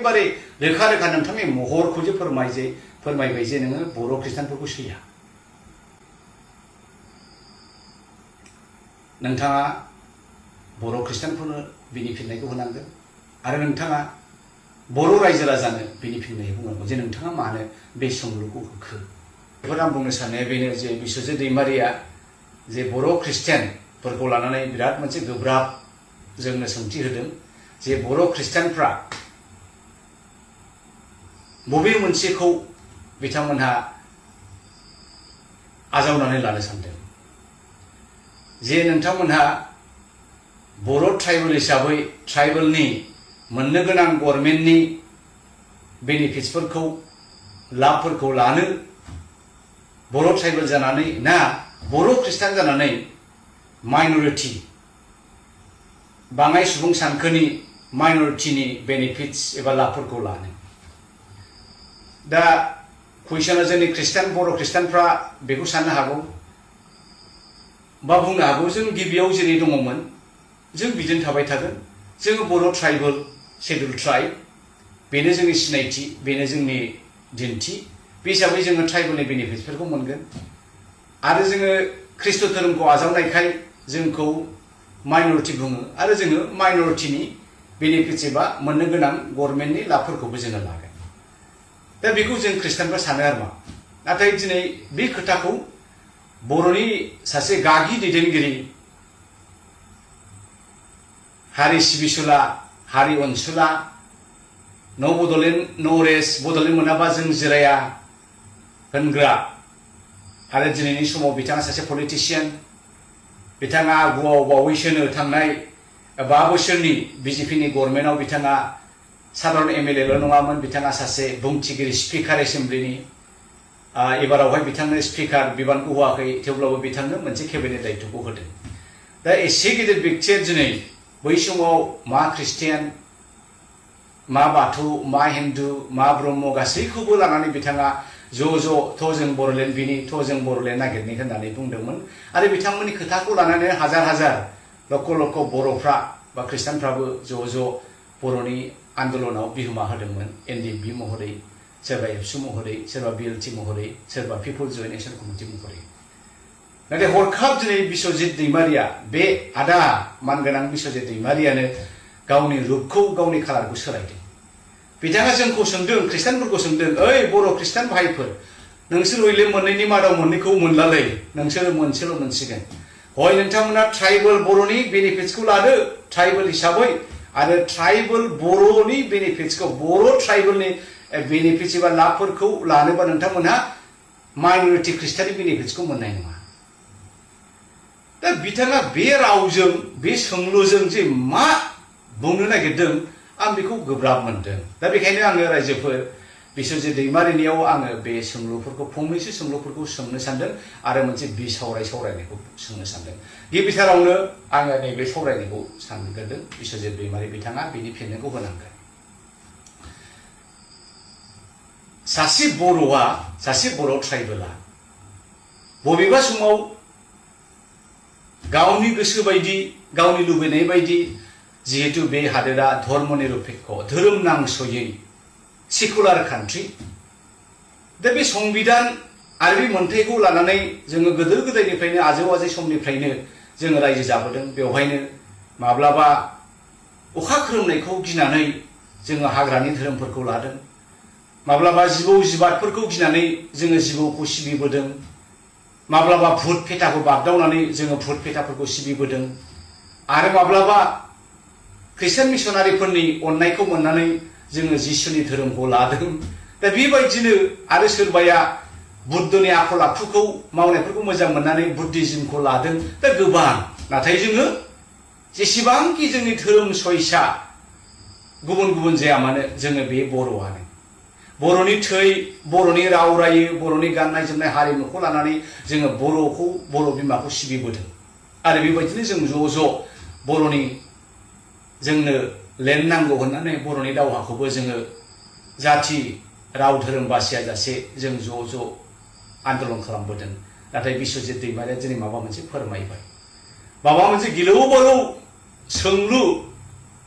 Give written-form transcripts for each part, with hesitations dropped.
एखेबारे रोखा रोखा नोंथांनि महरखौ जे फोरमायबाय जे नोङो बर' खृष्टानफोरखौ सैया। नोंथाङा बर' खृष्टानफोरनो बिनि फिननायखौ होनांगोन आरो नोंथाङा बर' रायजो राजानो बिनि फिननायखौ होनांगोन जे नोंथाङा मानो बे सोंलुखौ होखो। बेफोर आं बुंनो साननाया बेनो जे बिस्वजित दैमारिया जे बर' खृष्टानफोरखौ लानानै बिराद मोनसे गोब्राब जोंनो सोंथि होदों जे बर' खृष्टानफ्रा बबे मोनसेखौ बिथांमोनहा आजावनानै लानो सानदों। जे नोंथांमोनहा बर' ट्राइबेल हिसाबै ट्राइबेलनि मोननो गोनां गभर्नमेन्टनि बेनिफिट्सफोरखौ लाभफोरखौ लानो बर' ट्राइबेल जानानै ना बर' खृष्टान जानानै माइनरिटि बाङाय सुबुं सानखोनि माइनरिटिनि बेनिफिट्स एबा लाभफोरखौ लानो। दा कुइसना जोंनि बर' खृष्टानफ्रा बेखौ साननो हागौ बा बुंनो हागौ जों गिबियाव जेरै दङमोन जों बिदिनो थाबाय थागोन। जोङो बर' ट्राइबेल शेड्युल ट्राइब बेनो जोंनि सिनायथि बेनो जोंनि दिन्थि बे हिसाबै जोङो ट्राइबेलनि बेनिफिट्सफोरखौ मोनगोन आरो जोङो ख्रिस्ट धोरोमखौ आजावनायखाय जोंखौ माइनरिटि बुङो आरो जोङो माइनरिटिनि बेनिफिट्स एबा मोननो गोनां गभर्नमेन्टनि लाभफोरखौबो जोङो लागोन। दा बेखौ जों खृष्टानफ्रा सानो आरो मा। नाथाय दिनै बे खोथाखौ बर'नि सासे गागि दैदेनगिरि हारि सिबिसुला हारि अनसुला न' बड'लेण्ड न' रेस्ट बड'लेण्ड मोनाबा जों जिराया होनग्रा आरो दिनैनि समाव बिथाङा सासे पलिटिशियान। बिथाङा आगुआव बावैसोनो थांनाय 5 बोसोरनि बिजेपिनि गभर्नमेन्टआव बिथाङा साधारन एमएलएल' नङामोन बिथाङा सासे बुंथिगिरि स्पिकार एसेम्ब्लिनि एबारावहाय बिथांनो स्पिकार बिबानखौ होआखै थेवब्लाबो बिथांनो मोनसे केबिनेट दायित्वखौ होदों। दा एसे गिदिर व्यक्तिया दिनै बै समाव मा ख्रिस्टियान मा बाथौ मा हिन्दु मा ब्रह्म गासैखौबो लानानै बिथाङा ज' थ' जों बर'लेण्ड बिनि थ' जों बर'लेण्ड नागिरनि होननानै बुंदोंमोन आरो बिथांमोननि खोथाखौ लानानै हाजार हाजार लक्ष बर'फ्रा बा खृष्टानफ्राबो ज' बर'नि आन्दलनाव बिहोमा होदोंमोन। एनडिएफबि महरै सोरबा एबसु महरै सोरबा बिएलटि महरै सोरबा पिपल जयेन्ट एक्सन कमिटि महरै। नाथाय हरखाब दिनै बिस्वजित दैमारिया बे आदा मानगोनां बिस्वजित दैमारियानो गावनि रुपखौ गावनि कालारखौ सोलायदों। बिथाङा जोंखौ सोंदों खृष्टानफोरखौ सोंदों ओइ बर' खृष्टान भाइफोर नोंसोर हयले मोननैनि मादाव मोननैखौ मोनलालै नोंसोर मोनसेल' मोनसिगोन। हय नोंथांमोना ट्राइबेल बर'नि बेनिफिट्सखौ लादो ट्राइबेल हिसाबै आरो ट्राइबेल बर'नि बेनिफिट्सखौ बर' ट्राइबेलनि बेनिफिट्स एबा लाभफोरखौ लानोबा नोंथांमोनहा माइनरिटि खृष्टाननि बेनिफिट्सखौ मोननाय नङा। दा बिथाङा बे रावजों बे सोंलुजों जे मा बुंनो नागिरदों आं बेखौ गोब्राब मोनदों। दा बेखायनो आङो रायजोफोर बिस्वजित दैमारिनियाव आङो बे सोंलुफोरखौ फंनैसो सोंलुफोरखौ सोंनो सानदों आरो मोनसे सावरायनायखौ सोंनो सानदों। गिबिथारावनो आङो नैबे सावरायनायखौ सानग्रोदों बिस्वजित दैमारि बिथाङा बिनि फिननायखौ होनांगोन। सासे बर' ट्राइबेला बबेबा समाव गावनि गोसो बायदि गावनि लुबैनाय बायदि जिहेतु बे हादोरा धर्म निरपेक्ष धोरोम नांसयै सेकुलार कान्ट्रि। दा बे संबिधान आरो बे मोन्थाइखौ लानानै जोङो गोदो गोदायनिफ्रायनो आजौ आजै समनिफ्रायनो जोङो रायजो जाबोदों। बेवहायनो माब्लाबा अखा खोरोमनायखौ गिनानै जोङो हाग्रानि धोरोमफोरखौ लादों। माब्लाबा जिबौ जिबादफोरखौ गिनानै जोङो जिबौखौ सिबिबोदों। माब्लाबा भुट फेटाखौ बागदावनानै जोङो भुट फेटाफोरखौ सिबिबोदों आरो माब्लाबा खृष्टान मिशनारिफोरनि अननायखौ मोननानै जोङो जिसुनि धोरोमखौ लादों। दा बेबायदिनो आरो सोरबाया बुद्धनि आखल आखुखौ मावनायफोरखौ मोजां मोननानै बुद्धिज्मखौ लादों। दा गोबां नाथाय जोङो जेसेबांखि जोंनि धोरोम चयसा गुबुन गुबुन जाया मानो जोङो बे बर'आनो बर'नि थै बर'नि राव रायो बर'नि गाननाय जोमनाय हारिमुखौ लानानै जोङो बर' बिमाखौ सिबिबोदों आरो बेबायदिनो जों ज' बर'नि जोंनो लेन्ड नांगौ होननानै बर'नि दावहाखौबो जोङो जाथि राव धोरोम बासिया जासे जों ज' आन्दलन खालामबोदों। नाथाय बिस्वजित दैमारिया दिनै माबा मोनसे फोरमायबाय माबा मोनसे गिलौ बालौ सोंलु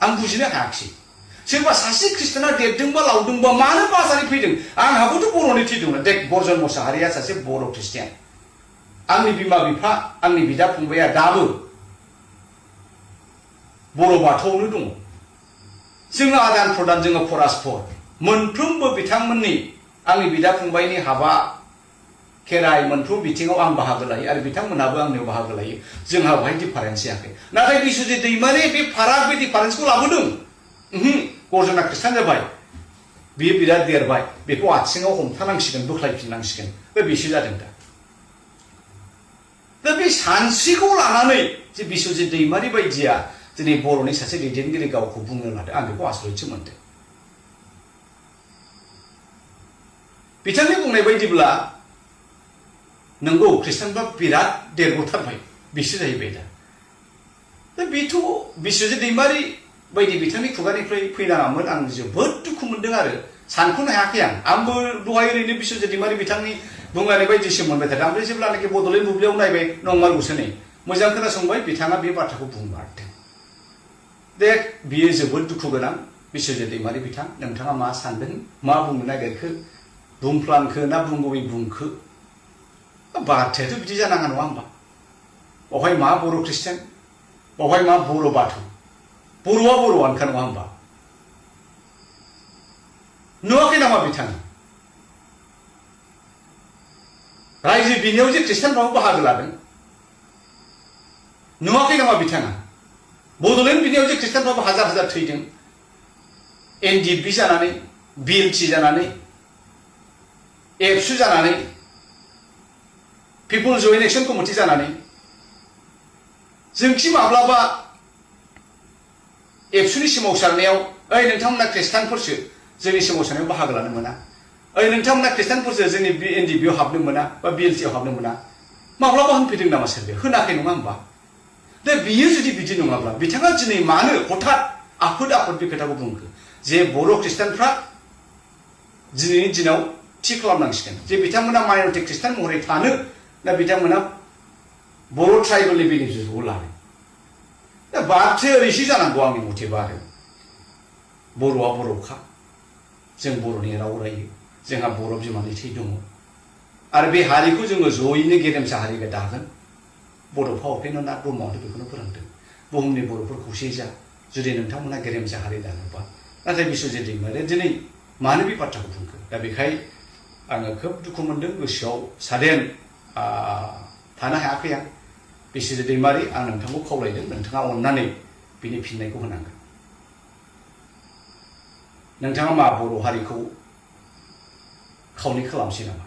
आं बुजिनो हायाखिसै सोरबा सासे ख्रिस्टाना देरदोंबा लावदोंबा मानो बाजारै फैदों आंहाबोथ' बर'नि थैदोंमोन देख बरजन मोसाहारिया सासे बर' ख्रिस्टियान आंनि बिमा बिफा आंनि बिदा फंबाया दाबो बर' बाथौआवनो दङ जोङो आदान प्रदान जोङो परस्पर मोनफ्रोमबो बिथांमोननि आंनि बिदा फंबायनि हाबा खेराइ मोनफ्रोम बिथिङाव आं बाहागो लायो आरो बिथांमोनहाबो आंनियाव बाहागो लायो जोंहा बेवहाय डिफारेन्स जायाखै नाथाय बिश्वजित दैमारि बे फाराग बे डिफारेन्सखौ लाबोदों गर्जना ख्रिस्टान जाबाय बियो बिराद देरबाय बेखौ आथिङाव हमथानांसिगोन बोख्लायफिननांसिगोन बेसो जादों दा बे सानस्रिखौ लानानै जे बिश्वजित दैमारि बायदिया दिनै बर'नि सासे दैदेनगिरि गावखौ बुंनो लादों आं बेखौ आसरितसो मोनदों बिथांनि बुंनाय बायदिब्ला नंगौ ख्रिस्टानफ्रा बिराद देरबोथारबाय बिसो जाहैबाय दा बेथ' बिश्वजित दैमारि बायदि बिथांनि खुगानिफ्राय फैनाङामोन आं जोबोद दुखु मोनदों आरो सानख'नो हायाखै आंबो दहाय ओरैनो बिश्वजित दैमारि बिथांनि बुंनाय बायदिसो मोनबाय थादों ओमफ्राय जेब्लानाखि बड'लेण्ड बुब्लियाव नायबाय नंमारगौसो नै मोजां खोनासंबाय बिथाङा बे बाथ्राखौ बुंमारदों दे बियो जोबोद दुखु गोनां बिश्वजित दैमारि बिथां नोंथाङा मा सानदों मा बुंनो नागिरखो बुंफ्लांखो ना बुंगौयै बुंखो बाथ्रायाथ' बिदि जानाङा नङा होमबा बावहाय मा बर' ख्रिस्टान बावहाय मा बर' बाथौ बर'आ बर'आनोखा नङा होमबा नुवाखै नामा बिथाङा रायजो बिनायाव जे ख्रिस्टानफ्राबो बाहागो लादों नुवाखै नामा बिथाङा बड'लेण्ड बिनायाव जे ख्रिस्टानफ्राबो हाजार हाजार थैदों एनडिएफबि जानानै बिएलटि जानानै एबसु जानानै पिपल जयेन्ट एक्सन कमिटि जानानै जोंखि माब्लाबा एबसुनि सोमावसारनायाव ओइ नोंथांमोना ख्रिस्टानफोरसो जोंनि सोमावसारनायाव बाहागो लानो मोना ओइ नोंथांमोना ख्रिस्टानफोरसो जोंनि एनडिएफबियाव हाबनो मोना बा बिएलटिआव हाबनो मोना माब्लाबा होनफैदों नामा सोरबा होनाखै नङा होमबा दा बियो जुदि बिदि नङाब्ला बिथाङा दिनै मानो हठात आफोद आफोद बे खोथाखौ बुंखो जे बर' ख्रिस्टानफ्रा दिनैनि दिनाव थि खालामनांसिगोन जे बिथांमोना माइनरिटि ख्रिस्टान महरै थानो दा बिथांमोना बर' ट्राइबेलनि बेनिफिटखौ लानो दा बाथ्राया ओरैसो जानांगौ आंनि मथेबा आरो बर'आ बर'खा जों बर'नि राव रायो जोंहा बर' बिमानि थै दङ आरो बे हारिखौ जोङो जयैनो गेरेमसा हारिखौ दागोन बड'फा उपेन्द्रनाथ ब्रह्मआनो बेखौनो फोरोंदों बुहुमनि बर'फोर खौसे जा जुदि नोंथांमोना गेरेमसा हारि दानोबा नाथाय बिश्वजित दैमारिया दिनै मानो बे बाथ्राखौ बुंखो दा बेखाय आङो खोब दुखु मोनदों गोसोआव सादेन थानो हायाखै आं बिश्वजित दैमारि आं नोंथांखौ खावलायदों नोंथाङा अननानै बिनि फिननायखौ होनांगोन नोंथाङा मा बर' हारिखौ खावनै खालामसै नामा